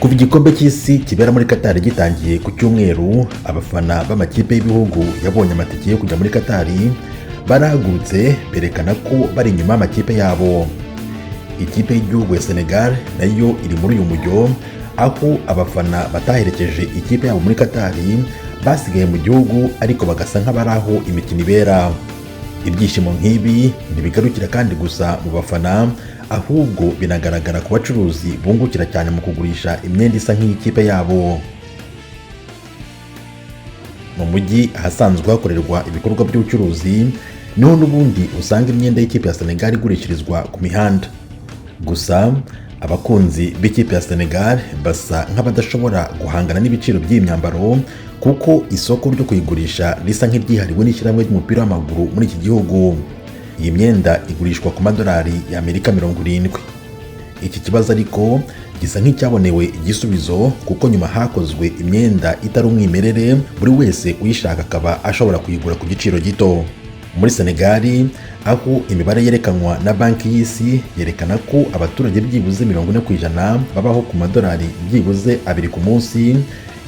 Kuva igikombe cy'isi kibera muri Qatar gitangiye ku cyumweru, abafana b'amakipe y'ibihugu yabonye amatike yo kujya muri Qatar barahagurutse berekana ko bari inyuma y'amakipe yabo. Ikipe y'igihugu ya Senegal nayo iri muri uyu mujyo, aho abafana bataherekeje ikipe yabo muri Qatar basigaye mu gihugu ariko bagasa nk'abari aho imikino ibera. Ibyishimo nk'ibi ntibigarukira kandi gusa mu bafana, ahubwo binagaragara ku bacuruzi bungukira cyane mu kugurisha imyenda isa nk'iy'ikipe yabo. Mu mujyi ahasanzwe hakorerwa ibikorwa by'ubucuruzi niho n'ubundi usanga imyenda y'ikipe ya Senegal igurishirizwa ku mihanda. Gusa abakunzi b'ikipe ya Senegal basa nk'abadashobora guhangana n'ibiciro by'iyi myambaro, kuko isoko ryo kuyigurisha risa nk'iryihariwe n'ishyirahamwe ry'umupira w'amaguru muri iki gihugu. Iyi myenda igurishwa ku madolari y'Amerika 70. Iki kibazo ariko gisa nk'icyabonewe igisubizo, kuko nyuma hakozwe imyenda itari umwimerere, buri wese uyishaka akaba ashobora kuyigura ku giciro gito. Muri Senegali, aho imibare yerekanwa na Banki y'Isi yerekana ko abaturage byibuze 40% babaho ku madolari byibuze 2 ku munsi,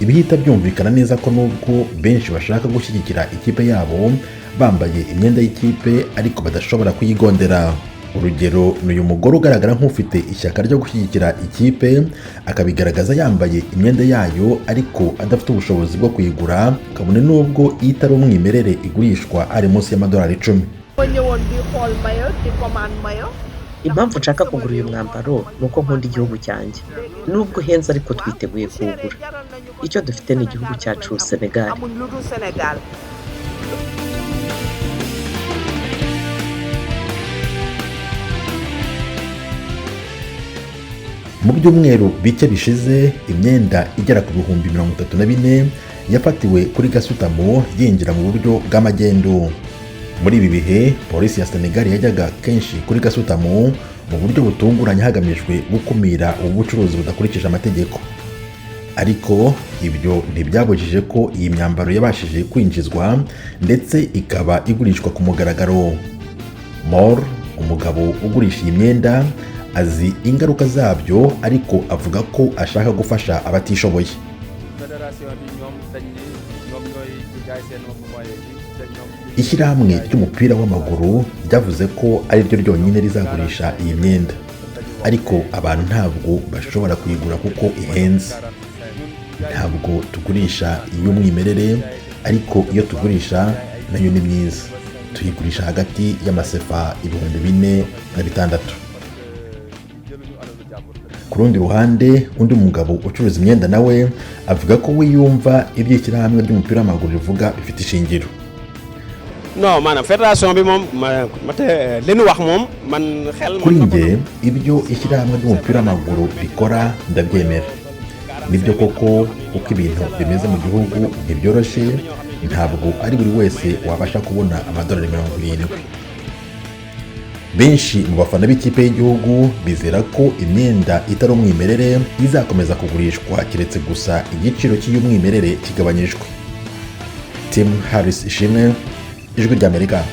ibihita byumvikana neza ko nubwo benshi bashaka gushyigikira ikipe yabo bambaye imyenda y'ikipe, ariko badashobora kuyigondera. Urugero ni uyu mugore ugaragara nk'ufite ishyaka ryo gushyigikira ikipe, akabigaragaza yambaye imyenda yayo ariko adafite ubushobozi bwo kuyigura, kabone n'ubwo iyo itari umwimerere igurishwa ari munsi y'amadolari 10. Impamvu nshaka kugura uyu mwambaro ni uko nkunda igihugu cyanjye. Nubwo uhenze ariko twiteguye kuwugura. Icyo dufite ni igihugu cyacu Senegal. Mu byumweru bike bishize, imyenda igera ku 34,000 yafatiwe kuri gasutamo yinjira mu buryo bw'amagendu. Muri ibi bihe polisi ya Senegal yajyaga kenshi kuri gasutamo mu buryo butunguranye hagamijwe gukumira ubu bucuruzi budakurikije amategeko, ariko ibyo ntibyabujije ko iyi myambaro yabashije kwinjizwa ndetse ikaba igurishwa ku mugaragaro. Mor, umugabo ugurisha iyi myenda, azi ingaruka zabyo, ariko avuga ko ashaka gufasha abatishoboye. Ishyirahamwe ry'umupira w'amaguru ryavuze ko ari ryo ryonyine rizagurisha iyi myenda, ariko abantu ntabwo bashobora kuyigura kuko ihenze. Ntabwo tugurisha iy'umwimerere, ariko iyo tugurisha nayo ni myiza. Tuyigurisha hagati y'amasefa 4000 na 6000. Ku rundi ruhande, undi mugabo ucuruza imyenda nawe avuga ko we yumva ibyo ishyirahamwe ry'umupira w'amaguru rivuga bifite ishingiro. Non, maanaam fédération bi moom ma te li nu wax moom man xel. Kuri njye, ibyo ishyirahamwe ry'umupira w'amaguru rikora ndabyemera. Nibyo koko, uko ibintu bimeze mu gihugu ntibyoroshye, ntabwo ari buri wese wabasha kubona amadolari 70. Benshi mu bafana b'ikipe y'igihugu bizera ko imyenda itari umwimerere izakomeza kugurishwa, keretse gusa igiciro cy'iy'umwimerere kigabanyijwe. Tim Harris Ishimwe, Ijwi ry'Amerika.